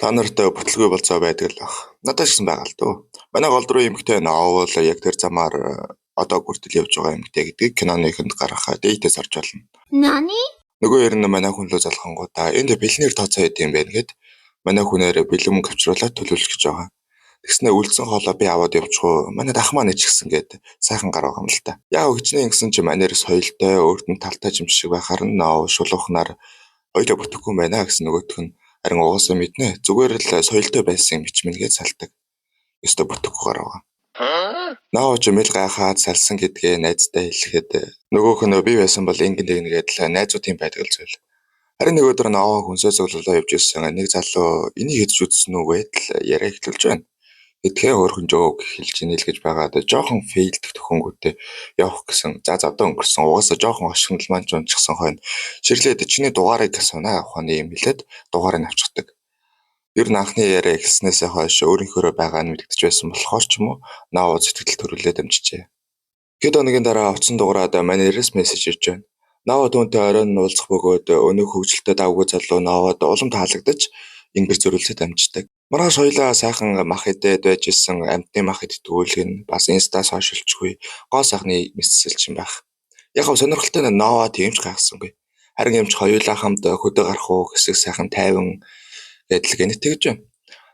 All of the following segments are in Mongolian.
Та нарт бүтлгүй болцоо байдаг л бах. Надад ч гэсэн байгаа л дөө. Манай гол дүрийн эмэгтэй Ноовол яг тэр замаар одоо хүртэл явж байгаа эмэгтэй гэдгийг киноныхонд гарах date-ээс орж болно. Нани? Нөгөө ер нь манай хүн лөө залхангуудаа энд бэлнээр тооцоо өгд юм байна гэд манай хүнээр бэлэн мөнгө авчруулаад төлөвлөх гэж байгаа. Тэгснэ үлдсэн хоолоо би аваад явчих уу. Манай дах маань ч гэсэн гээд сайхан гар байгаа юм л та. Яа хичнээн гэсэн чи манер соёлтой өөрт нь талтай юм шиг байхаар нь Ноов шулуухнаар хоёлоо бүтэхгүй юм байна гэсэн нөгөөх нь харин угаасаа мэднэ. Зүгээр л соёлтой байсан юм бичмэн гэж салдаг. Ёстой бүтэхгүй гар байгаа. Ноо ч мэл гайхаад салсан гэдгээ найздаа хэлэхэд нөгөөх нь би байсан бол ингэн тэгнэ гэдэл найзуудын байдаг л зүйл. Харин нэг өдөр Ноо хүнсээ цуглуулаа явж ирсэн нэг залуу энийг хэдэж үзсэн үү гэдэл яриа эхлүүлж байна. Гэдгээ өөрхөн жөөг хэлж нийл гэж байгаад жоохон фейлдэх төхөнгүүтээ явах гэсэн. За завдаа өнгөрсөн. Угаасаа жоохон хошигнол маань ч унчихсан хойно. Ширлээд чиний дугаарыг асуунаа ухааны юм хэлээд дугаарыг авчихдаг. Ер нь анхны яриа эхэлснээсээ хойш өөрийнхөөрөө байгаа нь мэдэгдэж байсан болохоор ч юм уу Ноо сэтгэл төрүүлээд амжижээ. Хэд хоногийн дараа утсан дугаараад манерээс мессеж ирж байна. Ноо түүнтэй оройн нь уулзах бөгөөд өнөөх хөгжилтэй давгүй залуу Ноовод улам таалагдаж ингэр зөрүүлсэд амждаг. Маргааш хоёулаа сайхан мах идээд байж исэн амьтны мах идтгүүлэх нь бас инста сошиалчгүй гоо сайхны мэсэлч юм байх. Яг гоо сонирхолтой нь Ноо тийм ч гайхсангүй. Харин эмч хоёулаа хамт хөдөө гарах уу хэсэг сайхан тайван гэдэл гэнэ тэгж байна.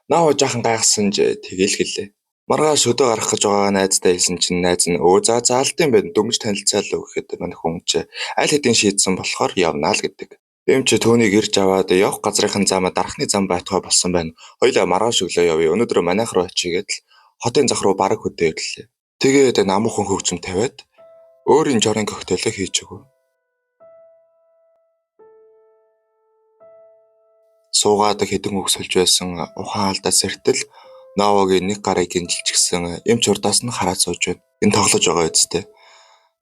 Ноо жаахан гайхсан ч тэгэл гэлээ. Маргааш хөдөө гарах гэж байгаа найздаа хэлсэн чинь найз нь өө за заалт юм байна дөнгөж танилцаалаа гэхэд мань хүн чи аль хэдийн шийдсэн болохоор явнаа л гэдэг. Эмч түүнийг ирж аваад явах газрынхын зам дархны зам байтугай болсон байна. Хоёулаа маргааш өглөө явъя. Өнөөдөр манайх руу очие гэдэл хотын зах руу бараг хөдөө ирлээ. Тэгээд намуухан хөгжим тавиад өөрийн жорын коктейлээ хийж өгөв. Суугаад хэдэн үг сольж байсан ухаан алдаа сэртэл Новогийн нэг гарыг гинжилчихсэн эмч урдаас нь хараад сууж байна. Энэ тоглож байгаа үсттэй.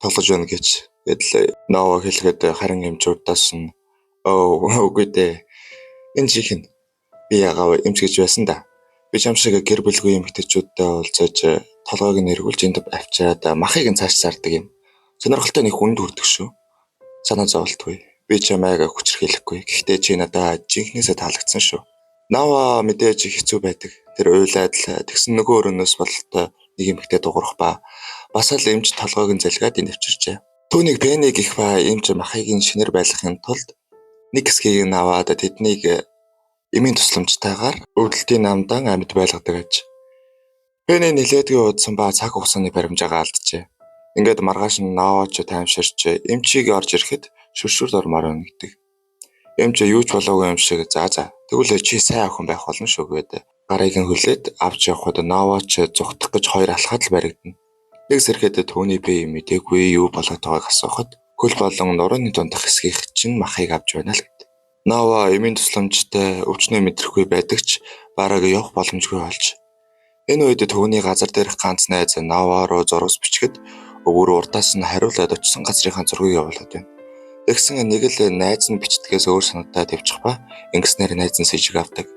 Тоглож байна гэж гэдэл Ново хэлэхэд харин эмч урдаас нь өө үгүй дээ. Энэ жинхэнэ би ягаа эмч гэж байсан да. Би чам шиг гэр бүлгүй эмэгтэйчүүдтэй уулзаж толгойг нь эргүүлж энд авчираад махыг нь цааш зардаг юм. Сонирхолтой нэг хүнд хүрдэг шүү. Санаа зовлтгүй. Би чамайг хүчрхийлэхгүй. Гэхдээ чи надад жинхнээсээ таалагдсан шүү. Нава мэдээж хэцүү байдаг. Тэр уйлаад л тэгсэн нөгөө өрөөнөөс бололтой нэг эмэгтэй дуурах ба бас л эмч толгойг нь залгаад энд авчирчээ. Түүнийг Пенни гэх ба эмч махыг нь шинээр байлгахын тулд нэг хэсгийг нь аваад тэднийг эмийн тусламжтайгаар өвдөлтийн намдан амьд байлгадаг аж. Пенни нилээдгүй удсан ба цаг хугацааны баримжаагаа алджээ. Ингээд маргааш нь Ноож таймширч эмчийг орж ирэхэд шүршүрд ормоор байна гэдэг. Эмч юу ч болоогүй юм шиг за за тэгвэл чи сайн охин байх болно шүү гээд гарыг нь хүлээд авч явхад Новооч зугтах гэж хоёр алхаад л баригдана. Нэг сэрхэд түүний бие мдээгүй юу болоод байгааг асуухад хөл болон нурууны дундах хэсгийнх чинь махыг авч байна л гэд. Нова эмийн тусламжтай өвчнөө мэдрэхгүй байдаг ч бараг явах боломжгүй болж. Энэ үед түүний газар дээрх ганц найз Нова руу зурвас бичгэд өвөр урдаас нь хариулаад очисон газрынхаа зургийг явуулаад байна. Тэгсэн нэг л найз нь бичдгээс өөр санаатай тавьчих ба ингэснээр найз нь сэжиг авдаг.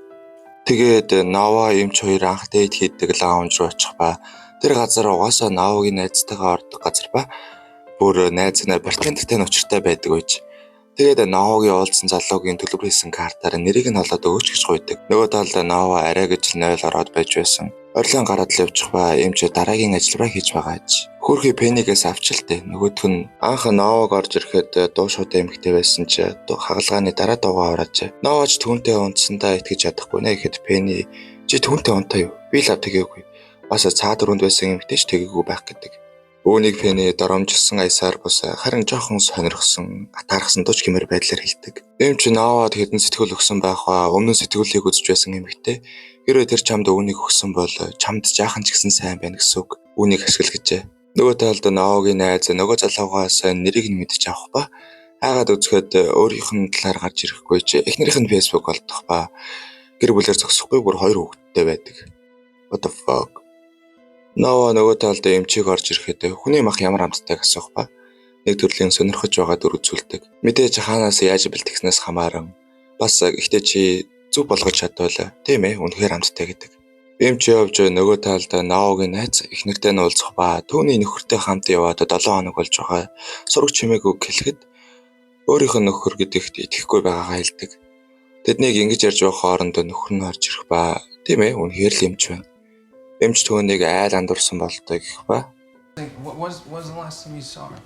Тэгээд Нова эмч хоёр анх date хийдэг lounge руу очих ба тэр газар угаасаа Новагийн найзтайгаа ордог газар ба бүр найз нь бартертай нь учиртай байдаг байж. Тэгээд Новагийн уулзсан залуугийн төлбөр хийсэн картаар нэрийг нь олоод өгөөч гэж гуйдаг. Нөгөө талд Нова арай гэж 0 ороод байж байсан. Орилон гараад л явчих ба эмч дараагийн ажиллавраа хийж байгаа аж. Хөөрхий Пенигээс авчилтээ. Нөгөөх нь анх Новаг орж ирэхэд дуу шуутай эмэгтэй байсан ч хагалгааны дараа дуугаа хураажээ. Новач түүнтэй унтсандаа итгэж чадахгүй нэ гэхэд Пени чи түүнтэй унтаа юу? Би л ав тэгээгүй. Бас цаад өрөөнд байсан эмэгтэй ч тэгээгүй байх гэдэг. Үүнийг Пени доромжилсан аясаар бус харин жоохон сонирхсон, атаархсан дууч гэмээр байдлаар хэлдэг. Эмч Новад хэдэн сэтгүүл өгсөн байх ба өмнө нь сэтгүүлийг үзэж байсан эмэгтэй хэрвээ тэр чамд үүнийг өгсөн бол чамд жаахан ч гэсэн сайн байна гэсэн үг. Үүнийг ашигла гэжээ. Нөгөө талд Новагийн найз нөгөө залуугаас нэрийг нь мэдэж авах ба хайгаад үзэхэд өөрийнх нь талаар гарч ирэхгүй ч эхнэрийнх нь Facebook олдох ба гэр бүлээр зогсохгүй бүр хоёр хүүхэдтэй байдаг. What the fuck? Нова нөгөө талд эмчийг орж ирэхэд хүний мах ямар амттай асуух ба нэг төрлийн сонирхож байгаа дүр үзүүлдэг. Мэдээж хаанаас яаж бэлтгэснээс хамааран бас гэхдээ чи зөв болгож чадвал тийм ээ үнэхээр амттай гэдэг. Эмч явж нөгөө талд Новагийн найз эхнэртэй нь уулзах ба түүний нөхөртэй хамт яваад 7 хоног болж байгаа. Сураг чимээгүй хэлэхэд өөрийнх нь нөхөр гэдэгт итгэхгүй байгаагаа хэлдэг. Тэднийг ингэж ярьж байгаа хооронд нөхөр нь орж ирэх ба тийм үнэхээр л эмч байна. Эмч түүнийг айл андуурсан болтой гэх ба. What was the last time you saw her?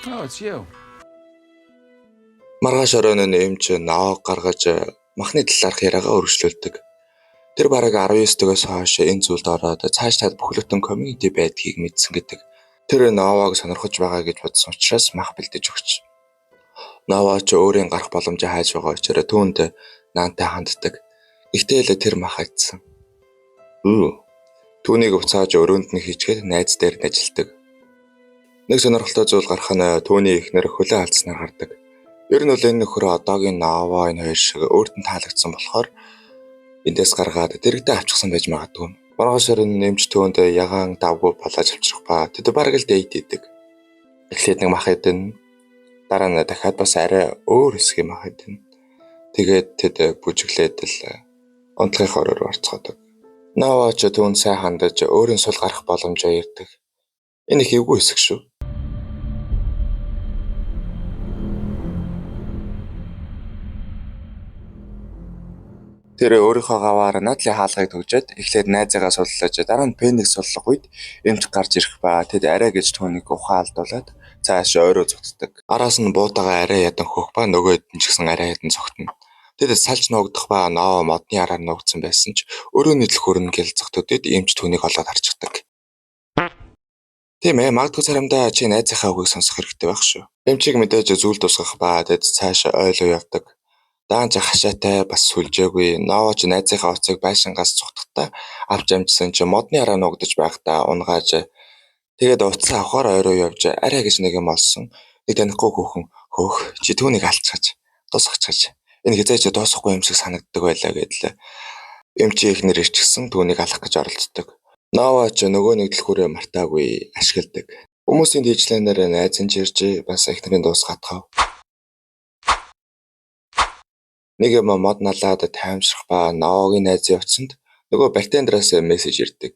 Oh, it's you. Маргааш оройн нь эмч Ноог гаргаж махны талаарх яриагаа өргөжлүүлдэг. Тэр бараг 19 дэгээс хойш энэ зүйлд ороод цааш таад бүхлөтөн community байдгийг мэдсэн гэдэг. Тэр Новог сонирхож байгаа гэж бодсон учраас мах бэлдэж өгч. Нова ч өөрийн гарах боломжийг хайж байгаа учраас түүнд наантай ханддаг. Гэхдээ л тэр мах айдсан. Түүнийг буцааж өрөөнд нь хийчгээд найз дээр нь ажилдаг. Нэг сонирхолтой зүйл гарах нь түүний эхнэр хөлөө алдснаар гардаг. Ер нь бол энэ нөхөр одоогийн Нова энэ хоёр шиг өөрт нь таалагдсан болохоор эндээс гаргаад дэрэгдээ авчихсан байж магадгүй. Маргааш оройн эмч түүнд ягаан давгүй палаж авчрах ба тэд бараг л date хийдэг. Эхлээд нэг мах идэнэ. Дараа нь дахиад бас арай өөр хэсгийн мах идэнэ. Тэгээд тэд бүжиглээд л унтлагын орой руу орцгоодог. Нова ч түүнд сайн хандаж өөрийн сул гарах боломжоо ирдэг. Энэ их эвгүй хэсэг шүү. Тэр өөрийнхөө гаваар наадлын хаалгыг түгжээд эхлээд найзыгаа суллаж дараа нь Пенийг суллах үед эмч гарч ирэх ба тэд арай гэж түүнийг ухаан алдуулаад цааш ойроо зугтдаг. Араас нь буутайгаа арай ядан хөөх ба нөгөөд нь ч гэсэн арай ядан зугтана. Тэд салж нуугдах ба Ноо модны араар нуугдсан байсан ч өрөөний түлхүүр нь гялалзах төдийд эмч түүнийг олоод харчихдаг. Тийм магадгүй заримдаа чи найзынхаа үгийг сонсох хэрэгтэй байх шүү. Эмчийг мэдээж зүйл тусгах ба тэд цааш ойлоо явдаг. Даанч хашаатай бас сүлжээгүй. Ноо ч найзынхаа утсыг байшингаас цухтахдаа авч амжсан чи модны араа нуугдаж байхдаа унгааж тэгээд утсаа авахаар ойроо явж арай гэж нэг юм олсон. Нэг танихгүй хүүхэн хөөх чи түүнийг алдчихаж тусгачихаж энэ хэзээ ч дуусахгүй юм шиг санагддаг байлаа гэдэл. Эмчийн эхнэр ирчихсэн түүнийг алах гэж оролддог. Нова ч нөгөө нэг түлхүүрээ мартаагүй ашигладаг. Хүмүүсийн дийжлэнээр найз нь ч ирж бас эхнэрийн дуус гатгав. Нэг юм мод налаад тайвшрах ба Новогийн найзын утсанд нөгөө бартендераас мессеж ирдэг.